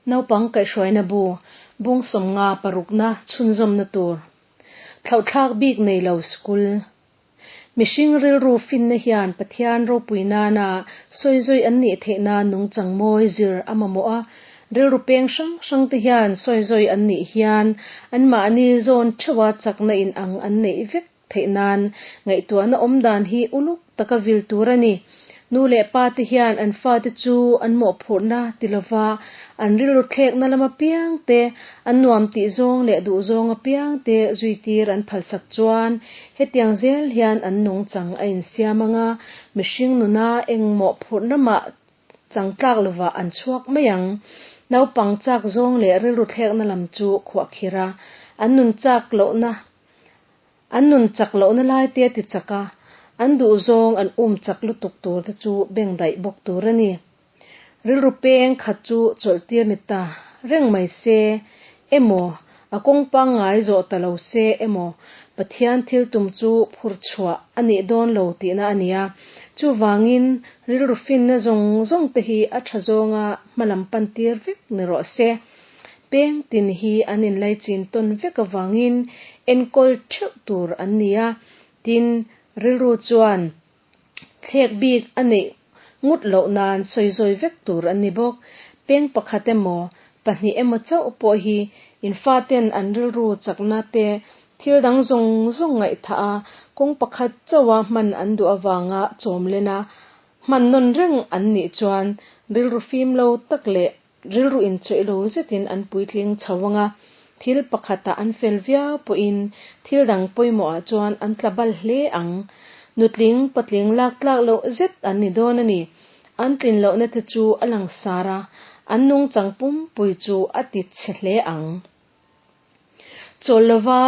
Naupang kaihhruaina bu, bung 50 parukna chhunzawmna tur. Thlauhthlak bik nei lo school. Mihring rilru finna hian Pathian ropui nana sawizawi an nih theih nan nungchang mawi zir a mamawh a, rilru peng hrang hrang te hian sawizawi an nih hian anmahni zawn theuha chakna inang an neih vek theih nan ngaihtuahna awm dan hi uluk taka vil tur a ni. Nu leh pa te hian an fate chu an mawhphurhna ti lova an rilru thlekna lam apiang te, an nuam tih zawng leh duh zawng apiang te zuitir an phalsak chuan hetiang zel hian an nungchang a insiam ang a, mihring nuna eng mawhphurhna mah chang tlak lovah an chhuak mai ang. Naupang chak zawng leh rilru thlekna lam chu khuahkhirh a, an nun chak lohna An nun chak lohna lai te a ti chak a, an duhzawng an um chak lutuk tur te chu beng daih bawk tur a ni. Rilru peng khat chu chawlhtir ni ta reng mai se emaw, a kawng pangngai zawh ta lo se emaw, Pathian thil tum chu phur chhuah a nih dawn lo tihna a nia. Chuvangin rilru finna zawng zawng te hi a tha zawnga hmalam pantir vek ni rawh se. Peng tin hi an inlaichin tawn vek avangin enkawl theuh tur an ni a, tin, rilru chuan thlek bik a neih ngut loh nan sawizawi vek tur an ni bawk. Peng pakhat emaw, pahnih emaw chauh pawh hi infaten an rilru chakna te thil dang zawng zawng ngaihthah a, kawng pakhat chauha hman an duh avanga chawm len a, hman nawn reng an nih chuan rilru fim lo tak leh Rilru inchawih lo zetin an puitling chho ang a, thil pakhatah an fel viau pawhin thil dang pawimawhah chuan an tla bal hle ang. Nutling, patling lak tlak loh zet an ni dawn a ni. An tlin lohna te chu a langsar a, an nungchang pumpui chu a ti chhe hle ang. Chawl lova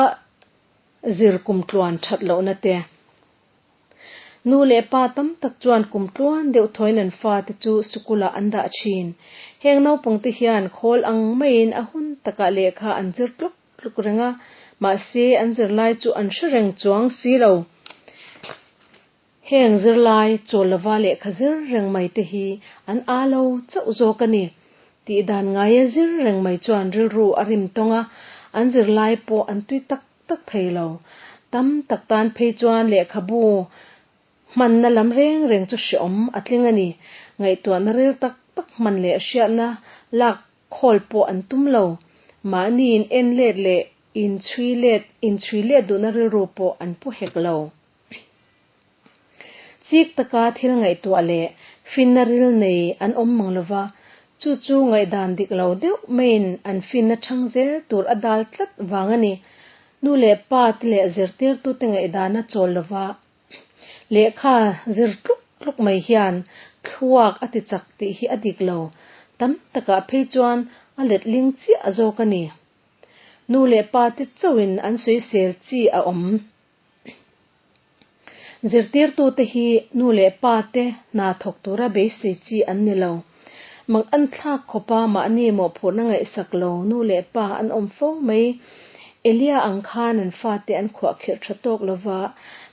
zir kumtluan that lohna te. Nu leh pa tam tak chuan kum tluan deuh thawiin an fate chu sikulah an dah thin. Heng naupangte hian khawl ang maiin a hun takah lehkha an zir tluk tluk reng a, mahse an zirlai chu an hre reng chuang si lo. Heng zirlai chawl lova lehkha zir reng mai te hi an aa lo chauh zawk a ni. Tih dan ngaia zir reng mai chuan rilru a rim tawng a, an zirlai pawh an tui tak tak thei lo. Tam tak tan phei chuan lehkhabu hmanna lam reng reng chu hreawm a tling a ni. Ngaihtuahna ril tak tak hman leh hriatna lak khawl pawh an tum lo. Mahni in en let leh inchhui let inchhui let duhna rilru pawh an pu hek lo. Chik taka thil ngaihtuah leh finna ril nei an awm mang lo va, chu chu ngaihdan dik lo deuh maiin an finna chhang zel tur a dal tlat vang a ni. Nu leh pa te leh zirtirtute ngaihdana chawl lo va, lehkha zir tluk tluk mai hian thluak a ti chak tih hi a dik lo. Tam takah phei chuan a letling chiah zawk a ni. Nu leh pa te chauhin an sawisel chi a awm. Zirtirtute hi nu leh pa te hna thawk tura beisei chi an ni lo. Mang an thlak khawpa mahni mawhphurhna ngaihsak lo nu leh pa an awm fo mai. Elia ang khan an fate an khuahkhirh tha tawk lo va,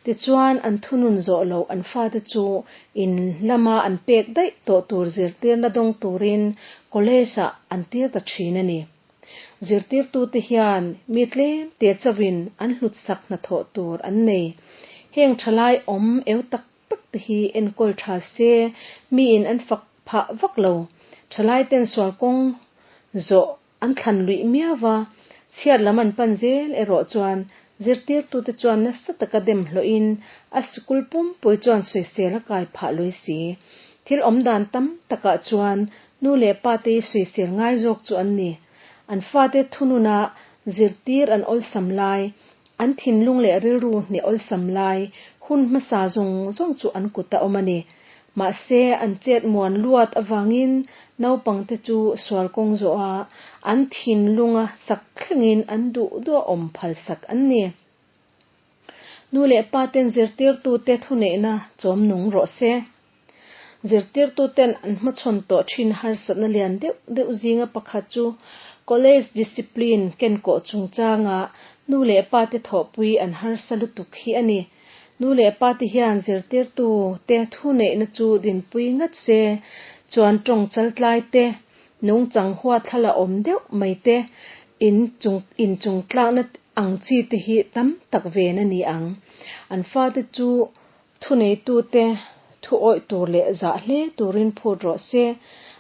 tichuan an thunun zawh loh an fate chu in lama an pek daih tawh tur zirtirna dawng turin college-ah an tir ta thin a ni. Zirtirtute hian mi tlem te chauhin an hlutsak hnathawh tur an nei. Heng thalai awm eu tak tak te hi enkawl tha se miin an fak phah vak lo. Thalai ten sual kawng zawh an thlan luih miau va, chhiat lam an pan zel erawh chuan zirtirtute chuan nasa taka dem hlawhin a sikul pumpui chuan sawisel a kai phah lui si. Thil awmdan tam takah chuan Nu leh pa te hi sawisel ngai zawk chu an ni. An fate thununa zirtir an awlsam lai, an thinlung leh rilru hneh awlsam lai, hun hmasa zawng zawng chu an kut a awm a ni. Mahse, an chet muan luat avangin naupangte chu sual kawng zawha an thinlunga sak thlengin an duh duh a awm phalsak an ni. Nu leh pa ten zirtirtute thuneihna chawm nung rawh se. Zirtirtuten an hmachhawn tawh thin harsatna lian deuh deuh zinga pakhat chu College discipline kenkawh chungchanga nu leh pa te thawhpui an harsa lutuk hi a ni. Nu leh pa te hian zirtirtute thuneihna chu dinpui ngat se chuan tawng chaltlai te, Nungchang huathlala awm deuh mai te, in chung inchungtlakna ang chi te hi tam tak ven a ni ang. An fate chu Thuneitute thu awih tur leh zah hle turin phut rawh se.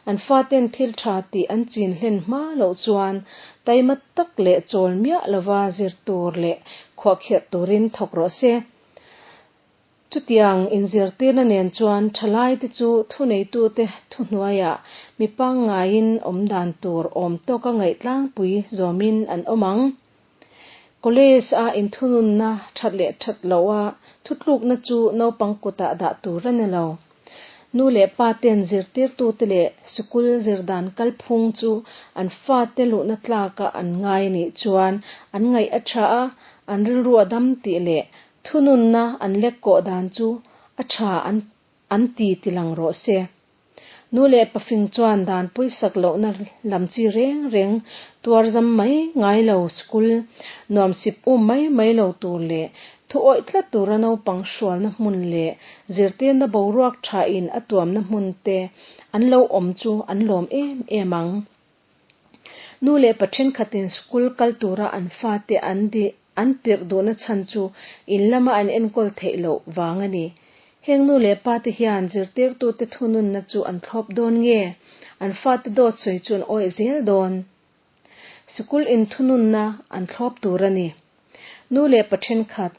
An faten thil tha tih an chin hlen hma loh chuan taima tak leh chawl miah lova zir tur leh khuahkhirh turin thawk rawh se. Chutiang inzirtirna nen chuan thalaite chu thuneitute thuhnuaiah mi pangngaiin awm dan tur awm tawka ngaihtlangpui zawmin an awm ang. College a inthununna that leh that loh a thutlukna chu naupang kutah dah tur a ni lo. Nu leh pa ten zirtirtute leh sikul zirdan kalphung chu an fate luhna tlaka an ngai a nih chuan an ngaih a tha a, an rilru a dam tih leh thununna an lekkawh dan chu a tha an an ti ti lang rawh se. Nu leh pafing chuan dan puisak lohna lam chi reng reng tuar zam mai ngai lo school nuam sip um mai mai lo tur leh thu awih tlat tura naupang hrualna hmun leh zirtirna boruak tha in a tuamna hmun te an lo awm chu an lawm em em ang. Nu leh pa thenkhatin school kal tura an fate an an tirh duhna chhan chu in lama an enkawl theih loh vang a ni. Heng nu leh pa te hian zirtirtute thununna chu an thlawp dawn nge? An fate dawt sawi chu an awih zel dawn? Sikul inthununna an thlawp tur a ni. Nu leh pa thenkhat,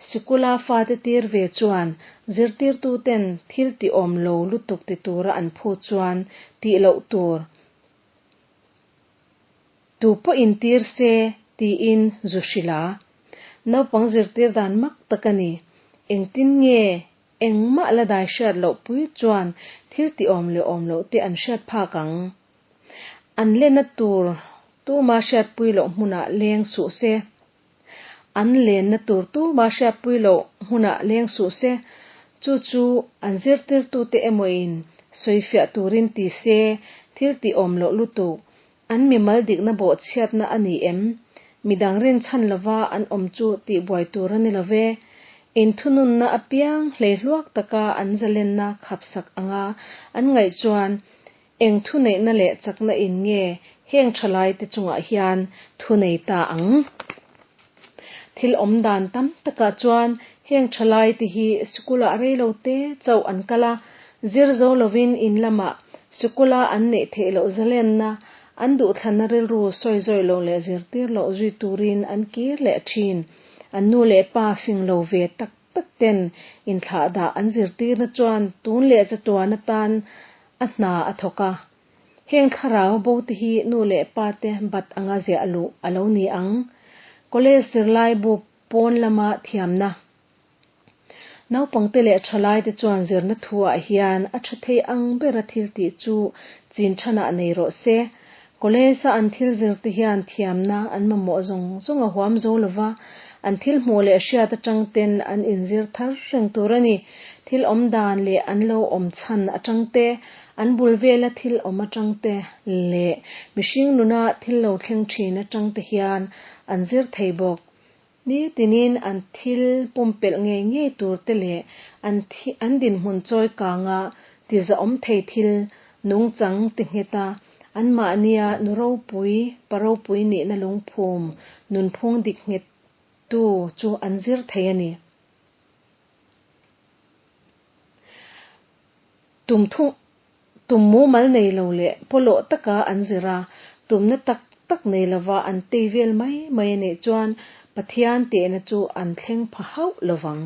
sikula fate tir ve chuan zirtirtuten thil ti awm lo lutuk ti tura an phut chuan tih loh tur. Tu pawh intir se tiin zu hrilh a. Naupang zirtir dan mak tak a ni. Engtin nge engmah la dai hriat loh pui chuan thil ti awm leh awm loh te an hriat phak ang. An lenna tur tuma hriatpui loh hmunah leng suh se. An lenna tur tuma hriatpui loh hmunah leng suh se, chu chu an zirtirtute emawin sawifiah turin ti se, thil tih awm loh lutuk, an mimal dikna bawhchhiatna a ni em? Midang rinchhan lova an awm chu tihbuai tur a ni lo ve. Inthununna apiang hleihluak taka an zalenna khapsak anga an ngaih chuan Eng thuneihna leh chakna in nge heng thalaite chungah hian thunei ta ang? Thil awm dan tam takah chuan heng thalaite hi sikulah reilo te chauh an kal a, zir zo lovin in lamah sikula an neih theih loh zalenna, an duhthlanna rilru sawi zawih loh leh zirtir loh zui turin an kir leh thin. An nu leh pa fing lo ve tak tak ten inthlahdah an zirtirna chuan tun leh chatuan atan a hna a thawk a. Heng thlarau bo te hi nu leh pa te bat anga ziah luh a lo ni ang. College zirlai bu pawn lama thiamna. Naupangte leh thalai te chuan zirna thu ah hian a tha thei ang bera thil tih chu chin thanah nei rawh se. College a an thil zir te hian thiamna an mamawh zawng zawng a huam zo lova, an thil hmuh leh hriat atang ten an inzir thar reng tur a ni. Thil awm dan leh an lo awm chhan atang te, an bul vela thil awm atang te leh mihring nuna thil lo thleng thin atang te hian an zir thei bawk. Nitinin an thil pumpelh ngei ngei tur te leh an an dinhmun chawi kanga tizawm thei thil nungchang ti nghet a, anmahnia nu ropui, pa ropui nihna lungphum, nunphung dik nghet tu chu an zir thei a ni. Tum thung Tum mumal nei lo leh pawlawh taka an zir a, tumna tak tak nei lova an tei vel mai mai a nih chuan Pathian tehna chu an thleng pha hauh lovang.